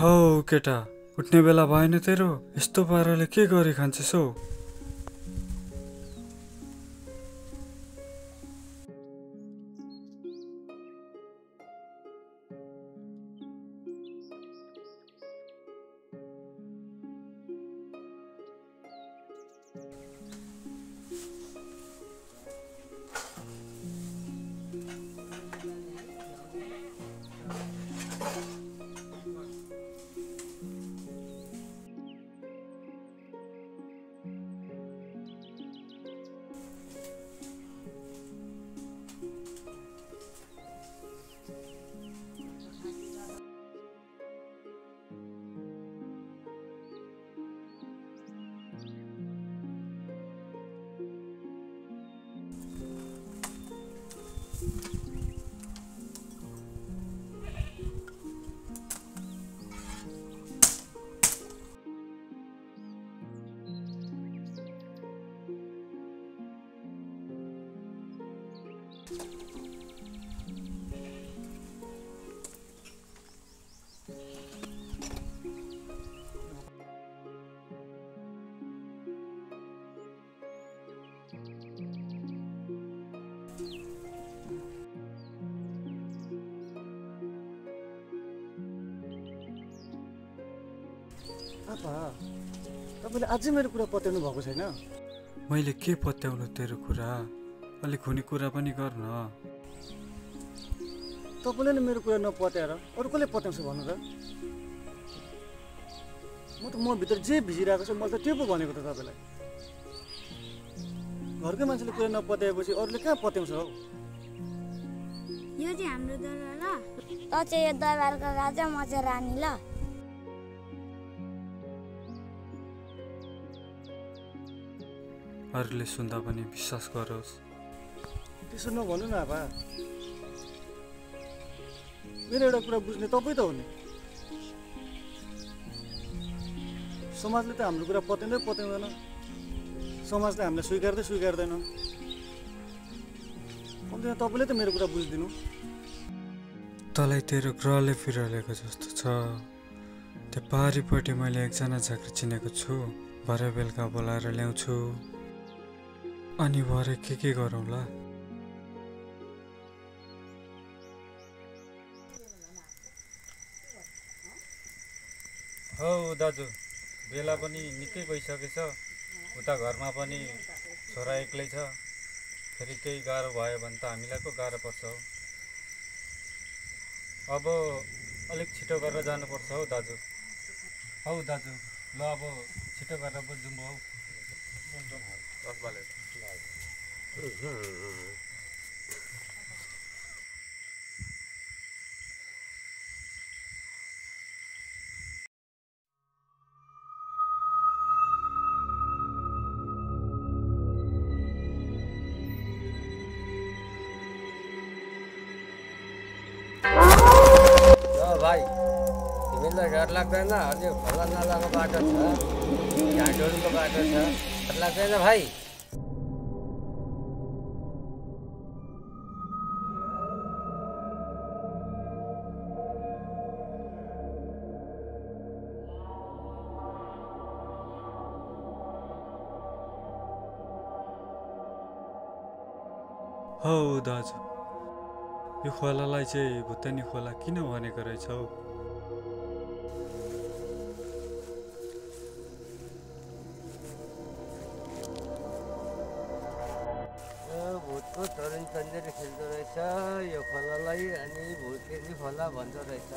हौ केटा, उठ्ने बेला भएन तेरो? यस्तो पाराले के गरी खान्छस् हौ? आपा, तपाईले अझै मेरो कुरा पत्याउनु भएको छैन? मैले के पत्याउनु तेरो कुरा? अलिक हुने कुरा पनि गर्न। तपाईले नै मेरो कुरा नपत्याएर अरु कसले पत्याउँछ भन्नु त? म भित्र जे भिजिरहेको छ मैले त त्यो पो भनेको त तपाईलाई। घरकै मान्छेले कुरा नपत्याएपछि अरूले कहाँ पत्याउँछ हौ? यो चाहिँ हाम्रो दरबार ल। त चाहिँ यो दरबारको राजा, म चाहिँ रानी ल। अरूले सुन्दा पनि विश्वास गरोस्। त्यसो नभन्नु न आपा। मेरो एउटा कुरा बुझ्ने तपाईँ त हो नि। समाजले त हाम्रो कुरा पत्याउँदैन। समाजले हामीलाई स्वीकार्दैन। कम्तीमा तपाईँले त मेरो कुरा बुझिदिनु। तँलाई तेरो ग्रहले फिरलेको जस्तो छ। त्यो पारिपट्टि मैले एकजना झाँक्री चिनेको छु। भरे बेलुका बोलाएर ल्याउँछु। अनि भरे के गरौँला? हौ दाजु, बेला पनि निकै भइसकेछ। उता घरमा पनि छोरा एक्लै छ। फेरि केही गाह्रो भयो भने त हामीलाई पो गाह्रो पर्छ हौ। अब अलिक छिटो गरेर जानुपर्छ हौ दाजु। हौ दाजु, ल अब छिटो गरेर पो जाउँ हौ। भाइ, तिमीलाई डर लाग्दैन? अलि खोला नालाको बाटो छ, घाटोहरूको बाटो छ, डर लाग्दैन भाइ? हौ दाजु, यो खोलालाई चाहिँ भुत्तेनी खोला किन भनेको रहेछ हौ? भूतको तरुण चन्देर खेल्दो रहेछ यो खोलालाई, अनि भुत्तेनी खोला भन्दो रहेछ।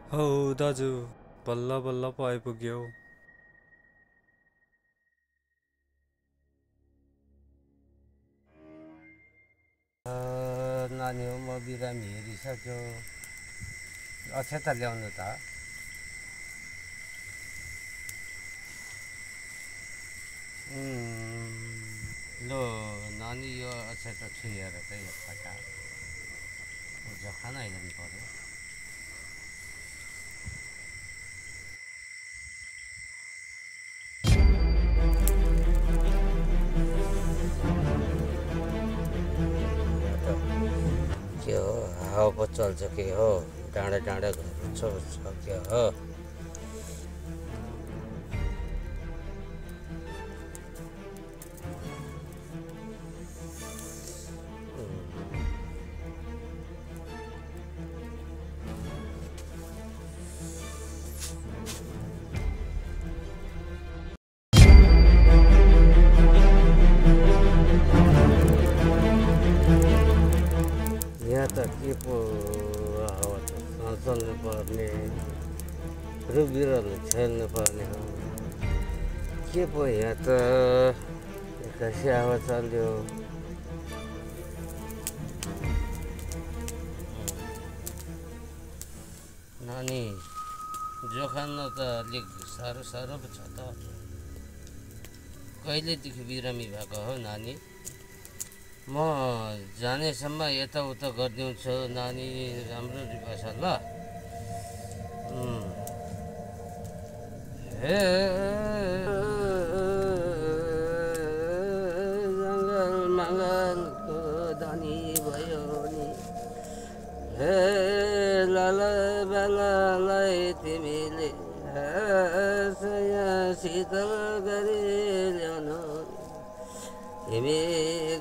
हौ दाजु, बल्ल बल्ल पो आइपुग्यो। नानी हो, म बिरामी हेरिसक्यो, अक्षता ल्याउनु त। लो नानी यो अक्षता छुएर चाहिँ एकपल्ट जखाना हेर्नु पर्यो। के हो हावा पो चल्छ के हो, डाँडा डाँडा घर छ के हो। यहाँ त के पो हावा त चल्नु पर्ने, रुख बिरुवाहरू छेल्नु पर्ने हो। के पो यहाँ त एक्कासी हावा चल्यो। नानी जोखान त अलिक साह्रो साह्रो पो छ त। कहिलेदेखि बिरामी भएको हो नानी? म जानेसम्म यताउता गरिदिउँछु नानी, राम्ररी बस ल। हे जङ्गल मङ्गलको धनी भयो नि, हे लाल बेलालाई तिमीले शीतल गरी ल्याउनु। तिमी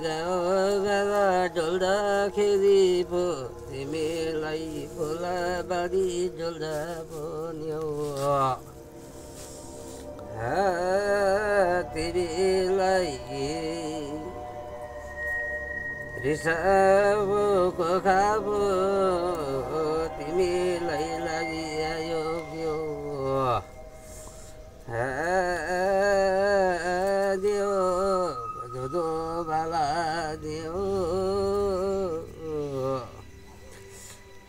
गाउँ बेला डुल्दाखेरि पो तिमीलाई खोलाबारी डुल्दा पो न्यौ। तिमीलाई रिसाबोको खाबो तिमीलाई लागिआयो क्यो। दियो धुधो बाला दियो,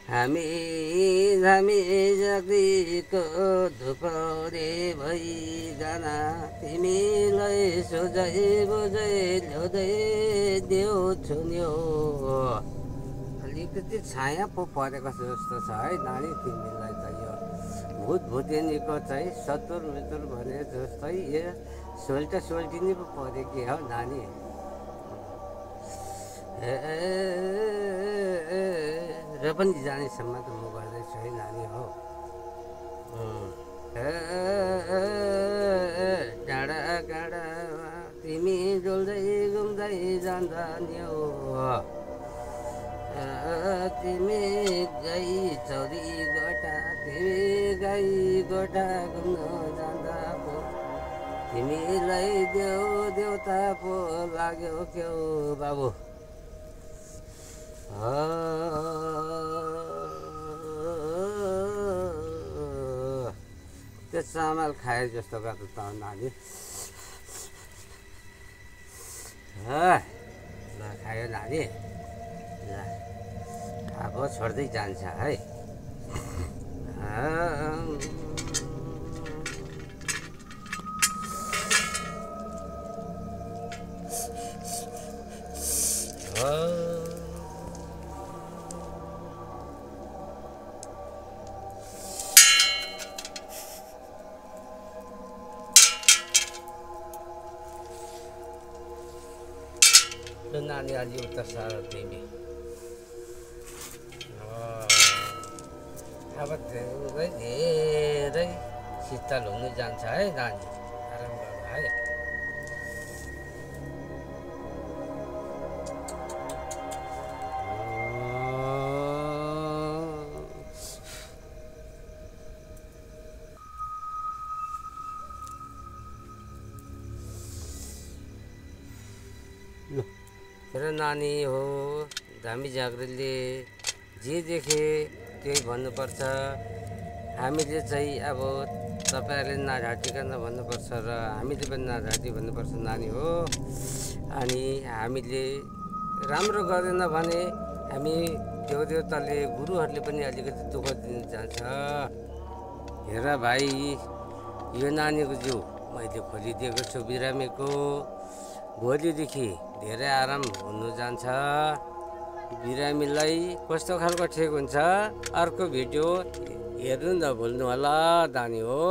हामी धामी जातिको धुपौरे भइकन तिमीलाई सोझै बुझै ल्याउँदै देउँछु न्यौ। अलिकति छाया पो परेको जस्तो छ है नानी तिमीलाई त। यो भूत भुतेनीको चाहिँ सतुर मितुर भने जस्तै यो सोल्टा सोल्टिनी पो पऱ्यो कि हौ नानी। र पनि जानेसम्म त म गर्दैछु है नानी हो। डाँडा काँडामा तिमी डुल्दै घुम्दै जाँदा नि हो। तिमी गाई चौरी गोठा, तिमी गाई गोठा घुम्न जाँदा पो तिमीलाई देउ देउता पो लाग्यो क्यौ बाबु। त्यो चामल खाए जस्तो गर्दा त नानी ल खायो नानी, ल अब छोड्दै जान्छ है। नानी अलि उता साह्रो तिमी अब धेरै शीतल हुनु जान्छ है नानी, आराम गर है। मेरो नानी हो, धामी झाँक्रीले जे देखे त्यही भन्नुपर्छ। हामीले चाहिँ अब तपाईँहरूले नढाँटिकन भन्नुपर्छ र हामीले पनि नढाँटी भन्नुपर्छ नानी हो। अनि हामीले राम्रो गरेन भने हामी देवदेवताले गुरुहरूले पनि अलिकति दुःख दिनु चाहन्छ। हेर भाइ, यो नानीको जिउ मैले खोलिदिएको छु बिरामीको। भोलिदेखि धेरै आराम हुनु जान्छ। बिरामीलाई कस्तो खालको ठिक हुन्छ अर्को भिडियो हेर्नु नभुल्नु होला। दानी हो।